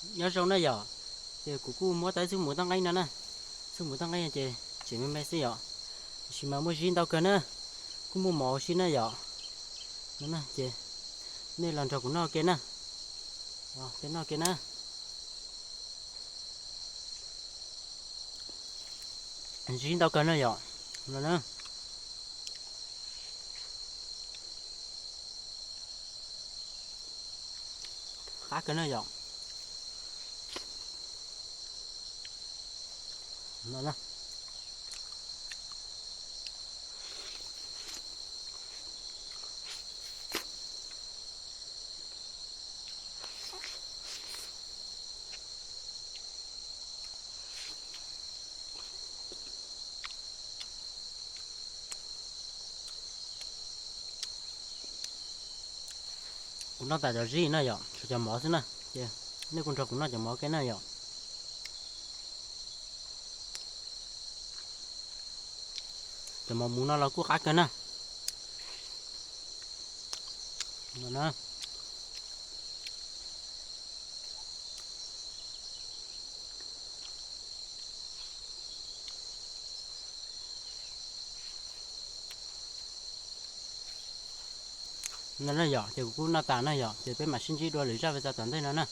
Nyob zoo na yom, ces kuv kuj muab tau ib xub mus toj nqeeb no na. Xub mus toj nqeeb no ces tseem me me xwb yom, tiam sis mas muaj zib ntau kawg na, kuj muaj mov ua si na yom. No ces nej los nrog kuv noj ke na, peb noj ke na. Zib ntau kawg na yom, no na. Qab kawg na yom. Kuv noj tas cov zib na yom, tshuav cov mov xwb na, ces nej kuj nrog kuv noj cov mov ke na yom. Cov mov mus no los kuj qab kawg na. No na yom, ces kuv kuj noj tas na yom, ces peb mam sib ntsib dua lwm zaj video tom ntej no na.